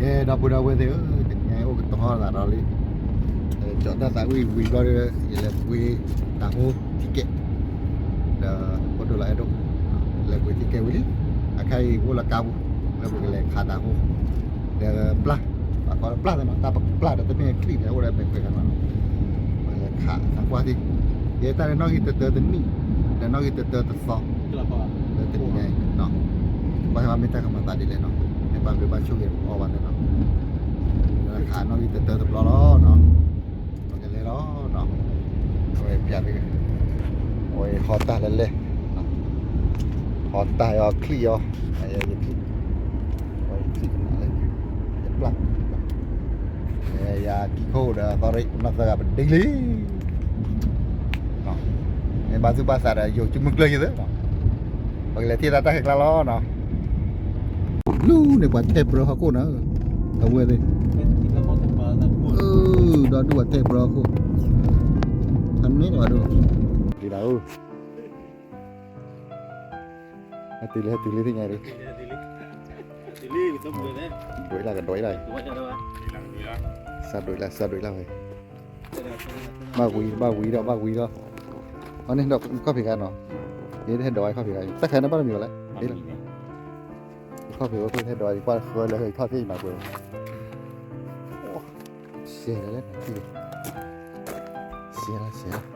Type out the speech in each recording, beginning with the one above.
ဒီပုၢ်ဒီဝဲၢ်သ့ၣ်ဧၢ, တနံၤညါအံၤအိၣ်ကတီၤထီၣ်သးဒီးလံ, ကၠီၤတၢ်သးဝံၣ်ဝံၤဘျီဒီး ယလဲၤပှ့ၤတၢ်ဟိထံကဲး, ဒီးအိၣ်ဒိၣ်လီၤအဲၣ်ဒိၣ်, လဲၤပှ့ၤထံကဲးဝံၤလံ, အခါအံၤအိၣ်လၢကါပူၤ, လၢပကလဲၤခးတၢ်ဟိ, ဒီးပျၢ်, ပှၤကိးလၢပျၢ်သ့ၣ်နီၤ, တၢ်ပျၢ်ဒီးတမ့ၢ်ချံၣ်န့ၣ် အိၣ်ဒီးမဲာ်ခွဲးခါနီၤ, ပလဲၤခးသးကွၢ်သ့ၣ်, ယဲတၢ်လၢနီၣ်ဂံၢ်တတၢတနံၣ်, ဒီးနီၣ်ဂံၢ်တတၢတသီ လၢတနံၤညါအံၤ, ကွၢ်ဟဲဘၣ်မ့ၢ်တၢ်ကမၤသးဒ်လဲၣ်နီၤ, မ့ၢ်ဘၣ်ဘျုးဘၣ်ဆိၣ်ဂ့ၤအီၤဘၣ်သ့ၣ်နီၤ, လၢခးနီၣ်ဂံၢ်တတၢတဘျီလီၤနီၤ, ပကလဲၤလီၤနီၤ, အဝဲပျၢ်သ့ၣ်, အဝဲဟီတၢ်လဲၤလဲၤ, ဟီတၢ်အီၤချံၣ်အီၤ, ယချံၣ်, ယချံၣ်, ယပျၢ်, ယကံခိၣ်ဒီးသီရ့ၣ် နီၢ်သၢဂၤပဒ့လံ မ့ၢ်ဘၣ်သူၣ်ဘၣ်သးဒီး ယိၤကမုၢ်ကျၢၢ်ယသ့, ပကလဲၤထံၣ်တၢ်တၢ်ခဲကျါလီၤနီၤ, လူန့ၣ်ပှၤထဲးပြၢဟီၣ်ခိၣ်နီၤ, အဝဲသ့ၣ်, ဒီဒူၣ်ပှၤထဲးပြၢဟီၣ်ခိၣ်, ဟးန့ၢ်ဝဲဒိၣ်, ဒ်လၢ, ဟဲတုၤလံ ဟဲတုၤလံသ့ၣ်ညါဒုး, ဒွဲလၢကဒွဲလၢ, စးဒွဲလၢ စးဒွဲလၢဝဲ, ဘၣ်ဝံၤ ဘၣ်ဝံၤဒီး ဘၣ်ဝံၤဒီး, အန့ၣ်ဒီးခီၣ်ဖံးဂၤနီၤ, ယဟဲဒိးဝဲခီၣ်ဖံးဂၤ, တၢ်ခါန့ၣ်ဘၣ်တမံၤဝဲလဲၣ်, ခီၣ်ဖံးဝဲဖဲဟဲဒိးဝဲ ကွၢ်ဃၢလၢဟဲထီၣ်သ့ၣ်မၤပှဲၤ, ရှဲလၢလဲၣ်, ရှဲလၢ ရှဲလၢ,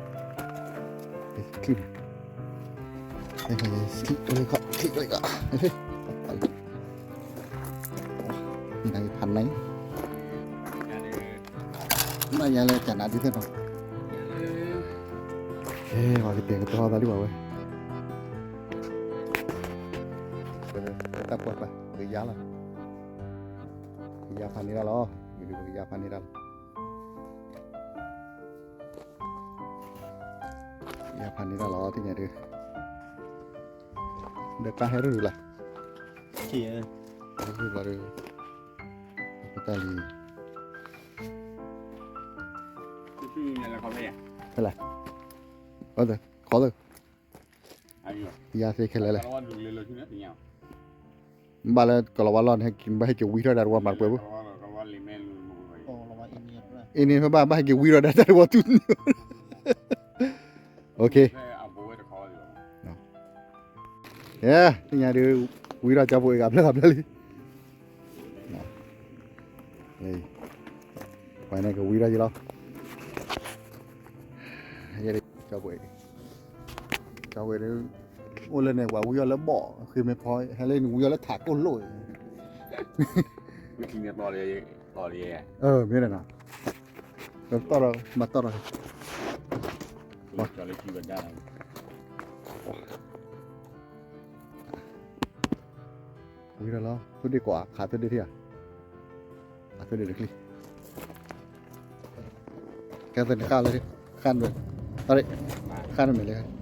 ချံၣ်န့ၣ် နံၤဖးန့ၣ်, နံၤဖးန့ၣ်, နယၤလၢကနးဒ်သ့ၣ်နီၤ, ပှၤကတဲာ်ကတီၤသးလံဘၣ်ဝဲ, တၢ်ပှၢ်ပှၢ် ပကယါလီၤ, ပကယါဖးန့ၢ်တၢ်လီၤ, ပကယါဖးန့ၢ်တၢ်လီၤ, ယါဖးန့ၢ်တၢ်လီၤ သ့ၣ်ညါဒုး, ဒီးတၢ်ဟဲရူၢ်လၢ်, ဟဲရူၢ်လီၤဒုး, တၢ်လံ, ဖဲလဲၣ်, ခီသၢ, ယါသ့ခဲလၢာ်လဲၣ်, ဘၣ်လၢကလီၤဝါလီၢ်န့ၣ် ဘၣ်ဟဲက့ၤဝံထီၣ်ဒၣ်တဝီမၤပှဲၤဘၣ်, အ့န့ၣ်ဖဲဘၣ် ဘၣ်ဟဲက့ၤဝံထီၣ်ဒၣ်တၢ်တဝီတူၢ်န့ၣ်, သ့ၣ်ညါဒုး, ဝံထီၣ်ကၠီပူၤအ့ၣ်ဂၤဖျၢၣ်ဂၤဖျၢၣ်လံ, ပှၤန့ၣ်ကဝံထီၣ်က့ၤလီၤ, ကၠီပူၤ, ကၠီပူၤဒုး, အိၣ်လၢန့ၣ် ပှၤဝံအီၤလၢဘီၣ် ဃ့မ့ၢ်ဖီ ဟဲလၢန့ၣ်ဝံအီၤလၢထးကိၢ်လိၣ်, မ့ၢ်ထံန့ၣ်တီၢ်လံ, တီၢ်လံ, မ့ၢ်နီၤ, တီၢ်ဒီး မၤတီၢ်ဒီး, ဝံၤဒီးလီၤ သူဒ့ၣ်ကိး ခးသူဒ့ၣ်ထံၣ်ဧါ, ခးသူဒ့ၣ်တချံၣ်, ကဲသနၢ်ဃၣ်လၢ ဃၣ်နွဲၣ်, ဃၣ်နွဲၣ်လၢ,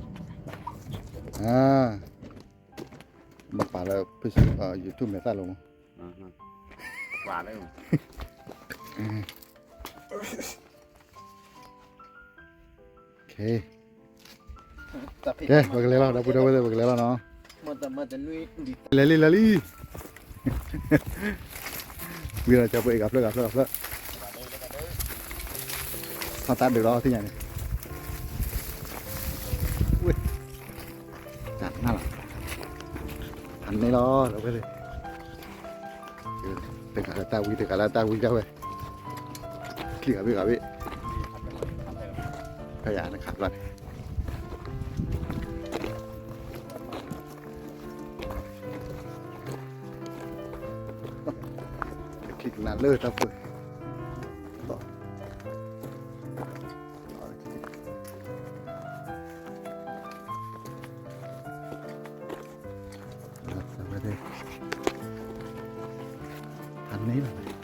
ဘၣ်ပာ်လၢ Facebook YouTube မဲာ်သၣ်လိၤမး, ကဲ ပကလဲၤလီၤ ဒီပုၢ်ဒီဝဲၢ်သ့ၣ် ပကလဲၤလီၤနီၤ, လဲၤလံ လဲၤလံ, ဝံၤဒီးကၠီပူၤအ့ၣ် ဂၤဖျၢၣ် ဂၤဖျၢၣ် ဂၤဖျၢၣ်, ထီၣ်တၢ်ဒုးလီၤသ့ၣ်ညါန့ၣ်, ဝ့ၢ် တၢ်နၢ်လီၤ, အန့ၣ်လီၤ ဒီပုၢ်ဝဲၢ်သ့ၣ်, တဂၤလၢတၢ်ဝံ တဂၤလၢတၢ်ဝံ ဒၣ်ဝဲ, ချံၣ်ဂၤဘ့ၣ်ဂၤဘ့ၣ်, ဖဲယၤနခးလီၤန့ၣ် တချံၣ်ကနၣ်လၢတၢ်ပၢၢ်, အန့ၣ်လီၤ.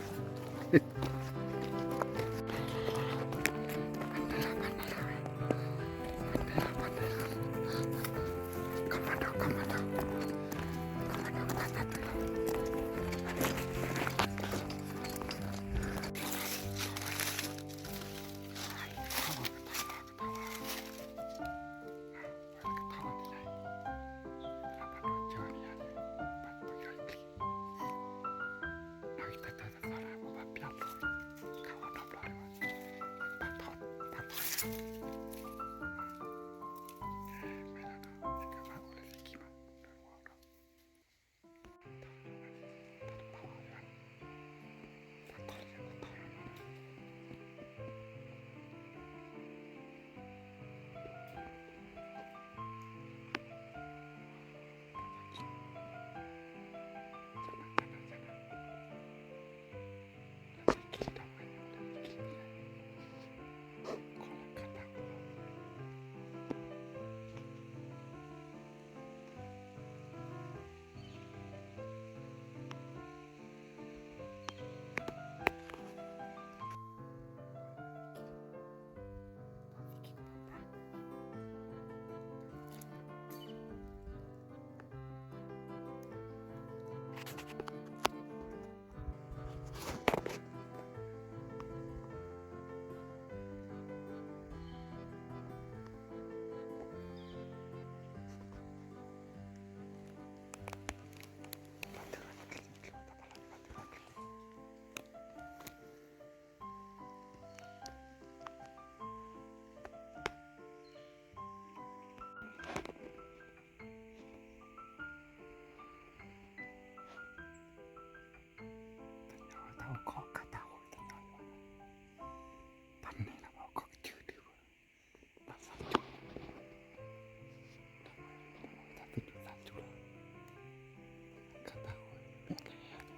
တညီဝဲတၢ်အိၣ်ခိးကတၢ်အိၣ်တညီလီၤ, ပှၤန့ၣ်လၢပှၤအိၣ်ခိးကစၢ်ဒုးဘၣ်, ဘၣ်သးစူၤ, တၢ်သူၣ်ဒူသးစူၤလီၤ, ကတၢ်အိၣ်မ့ၢ်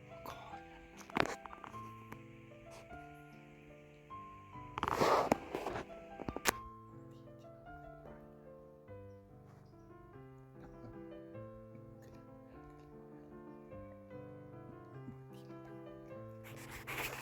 အကဟဲတသ့ၣ်ညါ, အိၣ်ခိး